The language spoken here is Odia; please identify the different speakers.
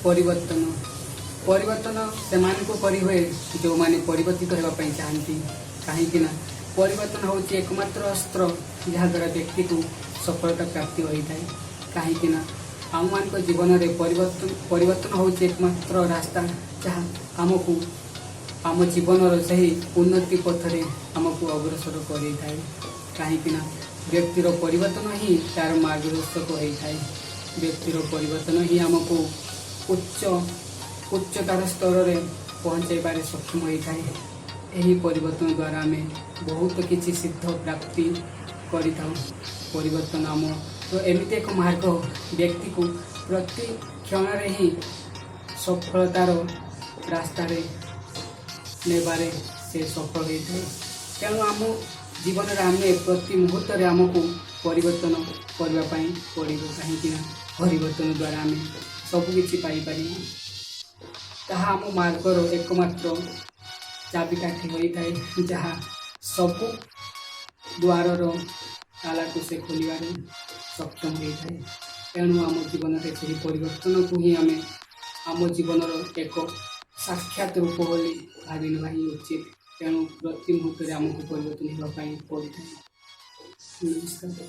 Speaker 1: ପରିବର୍ତ୍ତନ। ପରିବର୍ତ୍ତନ ସେମାନଙ୍କୁ କରିହୁଏ, ଯେଉଁମାନେ ପରିବର୍ତ୍ତିତ ହେବା ପାଇଁ ଚାହାନ୍ତି। କାହିଁକି ନା ପରିବର୍ତ୍ତନ ହେଉଛି ଏକମାତ୍ର ଅସ୍ତ୍ର, ଯାହାଦ୍ୱାରା ବ୍ୟକ୍ତିକୁ ସଫଳତା ପ୍ରାପ୍ତି ହୋଇଥାଏ। କାହିଁକି ନା ଆମମାନଙ୍କ ଜୀବନରେ ପରିବର୍ତ୍ତନ ହେଉଛି ଏକମାତ୍ର ରାସ୍ତା, ଯାହା ଆମକୁ ଆମ ଜୀବନର ସେହି ଉନ୍ନତି ପଥରେ ଆମକୁ ଅଗ୍ରସର କରିଥାଏ। କାହିଁକି ନା ବ୍ୟକ୍ତିର ପରିବର୍ତ୍ତନ ହିଁ ତାର ମାର୍ଗଦର୍ଶକ ହୋଇଥାଏ। ବ୍ୟକ୍ତିର ପରିବର୍ତ୍ତନ ହିଁ ଆମକୁ ଉଚ୍ଚତାର ସ୍ତରରେ ପହଞ୍ଚାଇବାରେ ସକ୍ଷମ ହୋଇଥାଏ। ଏହି ପରିବର୍ତ୍ତନ ଦ୍ୱାରା ଆମେ ବହୁତ କିଛି ସିଦ୍ଧ ପ୍ରାପ୍ତି କରିଥାଉ। ପରିବର୍ତ୍ତନ ଆମ ତ ଏମିତି ଏକ ମାର୍ଗ, ବ୍ୟକ୍ତିକୁ ପ୍ରତି କ୍ଷଣରେ ହିଁ ସଫଳତାର ରାସ୍ତାରେ ନେବାରେ ସେ ସଫଳ ହୋଇଥାଏ। ତେଣୁ ଆମ ଜୀବନରେ ଆମେ ପ୍ରତି ମୁହୂର୍ତ୍ତରେ ଆମକୁ ପରିବର୍ତ୍ତନ କରିବା ପାଇଁ ପଡ଼ିବ। କାହିଁକି ନା ପରିବର୍ତ୍ତନ ଦ୍ୱାରା ଆମେ ସବୁକିଛି ପାଇପାରିବା। ତାହା ଆମ ମାର୍ଗର ଏକମାତ୍ର ଚାବିକାଠି ହୋଇଥାଏ, ଯାହା ସବୁ ଦ୍ୱାରର ତାଲାକୁ ସେ ଖୋଲିବାରେ ସକ୍ଷମ ହୋଇଥାଏ। ତେଣୁ ଆମ ଜୀବନରେ ସେହି ପରିବର୍ତ୍ତନକୁ ହିଁ ଆମେ ଆମ ଜୀବନର ଏକ ସାକ୍ଷାତ ରୂପ ବୋଲି ଭାବି ନେବା ହିଁ ଉଚିତ। ତେଣୁ ପ୍ରତି ମୁହୂର୍ତ୍ତରେ ଆମକୁ ପରିବର୍ତ୍ତନ ହେବା ପାଇଁ ପଡ଼ିଥାଏ। ନମସ୍କାର।